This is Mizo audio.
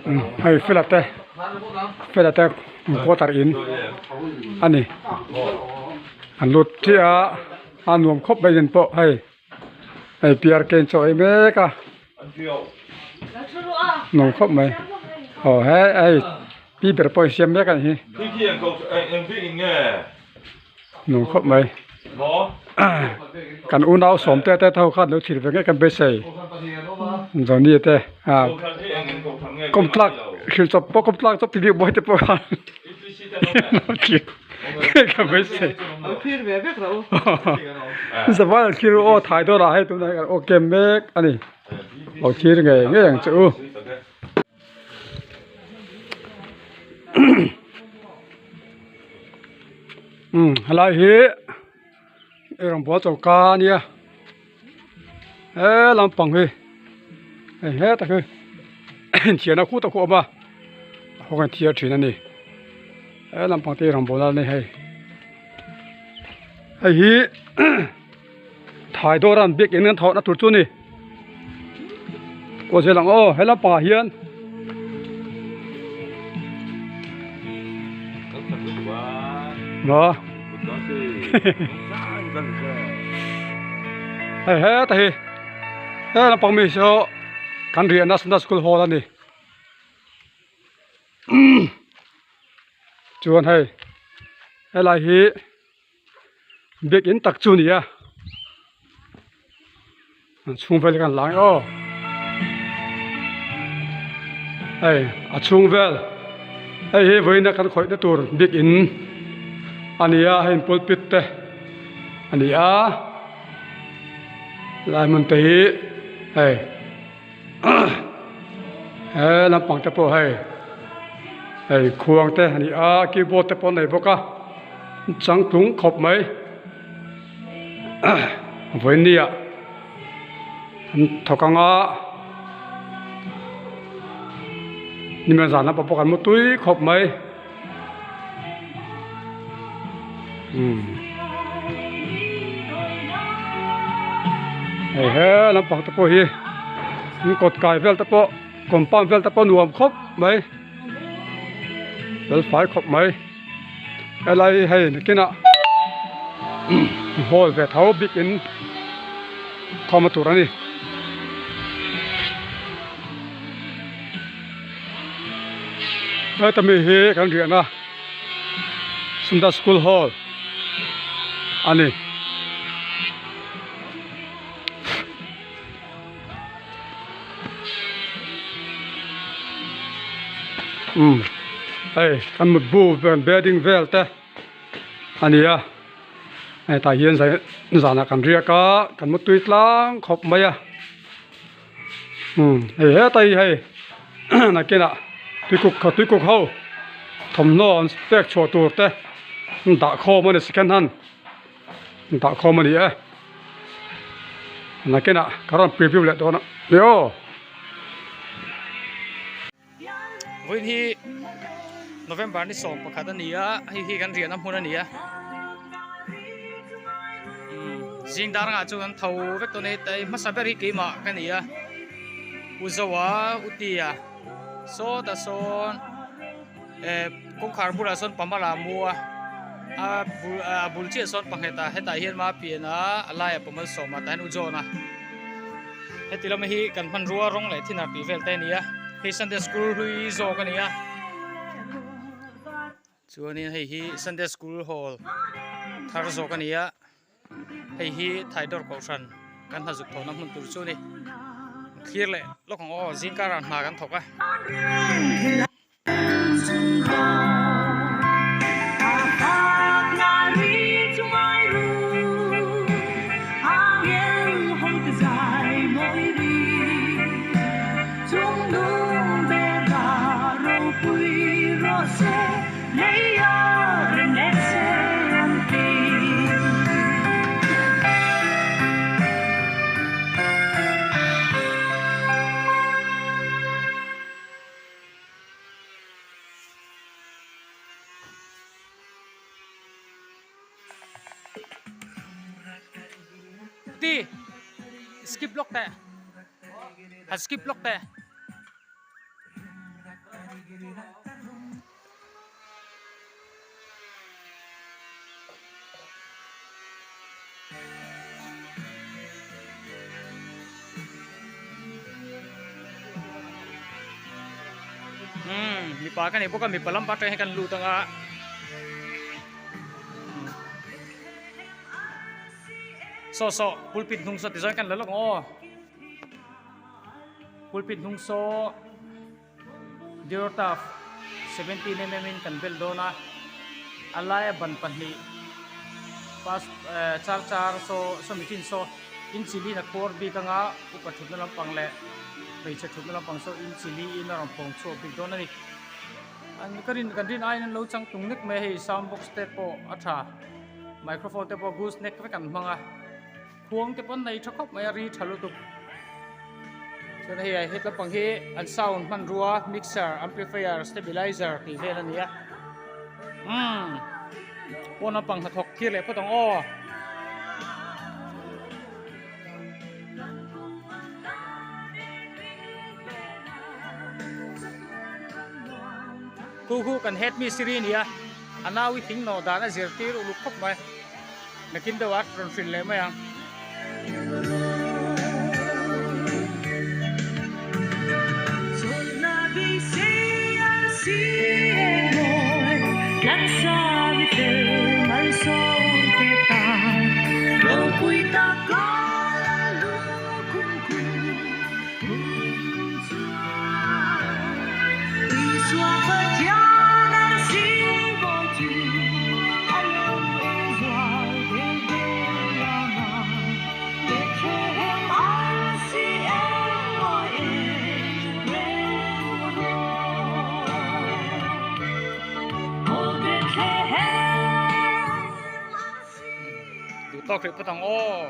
Hei fela te fela te quarter in a ni an lut chiah a a nuam khawp mai in pawh hei hei piar ken chaw ei mek a nuam khawp mai aw he hei pi ber pawh insiam mek a ni hi nuam khawp mai kan unau sawm te te ho khan lo thlir ve ngei kan beisei Johnny te ah kawmtlak hrilh chawp pawh kawmtlak chawp ti bik mawi te pawh khan lo thlir ngei kan beisei zavai an thlir aw thai dawn ah hei tunah hian aw kem mek a ni lo thlir ngei ngei ang che u. Umm helai hi eirawngbawl choka a nia he lampang hi hei hetah hi inthiarna khu tak khu a awm a a hawng a inthiar thin a ni he lampang te eirawngbawl a ni hei hei hi Thai dawr an biakinn an thawhna tur chu a ni. Kaw zel ang aw he lampangah hian maw hei heta hi he lampang mi saw kan riahna Sunday school hall a ni chuan hei helai hi. Biakinn tak chu a ni a an chhung vel khan lang aw hei a chhung vel hei hi vawiin a kan khawihna tur biakinn a ni a hei pulpit te a ni a lai hmun te hi hei he lampang te pawh hei hei khuang te a ni a keyboard te pawh a nei bawk a changtlung khawp mai vawiin ah an thawk ang a nimin zan lampang pawh kan mu tui khawp mai umm hei he lampang te pawh hi in kawt kai vel te pawh compound vel te pawh nuam khawp mai fel fai khawp mai helai hi hei nakinah hall ve tho bikin khawm a tur a ni. Heta mi hi kan riahna Sunda School Hall a ni. Umm hei kan mutbu bedding vel te a ni a hetah hian zanah kan riak a kan mutui tlang khawp mai a. Umm hei heta hi hei nakinah tuikuk kha tuikuk ho thawmhnaw an pek chhuah tur te an dah khawm a ni second hand an dah khawm a ni e nakinah ka rawn preview leh dawn a ni aw. Vawiin hi November ni 11 a ni a hei hi kan riahna hmun a ni a umm zing dar angah chuan an tho vek tawh a ni hei hmasa ber hi keimah ka ni a u Zoa u Tia sawtah sawn eh kawngkhar bulah sawn pamala a mu a a bul a bul chiah sawn panghet a hetah hian mapian a a laiah pamal sawm a tah hian u John a. Heti lama hi kan hmanrua rawng leh thinhar tih vel te a ni a hei sunday school hlui zawk a ni a chuanin hei hi sunday school hall thar zawk a ni a hei hi thaidawr kohhran kan hna zuk thawhna hmun tur chu a ni thlir leh lawk ang aw zing karah hna kan thawk a. Ti skip lawk teh han skip lawk teh. Umm mipa ka nei bawk a mipa lam atang hian kan lut ang a saw saw pulpit hnung saw tichuan kan la lawk ang aw pulpit hnung saw. Durotaf 17mm in kan bel dawn a, a laia ban pahnih pass eh char char saw sawmi chin saw inchi liin a khuar bik anga upa thutna lampang leh hmeichhe thutna lampang saw inchi liin a rawn phawng chhuak bik dawn a ni. An ka rin kan rin aiin an lo chang tung nek mai a hei sound box te pawh a tha microphone te pawh goose neck vek an hmang a. Khuang te pawn nei tha khawp mai a ri tha lutuk chuan hei ah hetla pang hi an sound hmanrua mixer amplifier stabilizer tih vel a ni a umm pawn lampang hnathawk thlir leh phawt ang aw. Khu khu kan head mistiri a ni a a nau hi thing nawh dan a zirtir uluk khawp mai. Nakin deuh a rawn hrilh leh mai ang. Duh tawk rih phawt ang aw.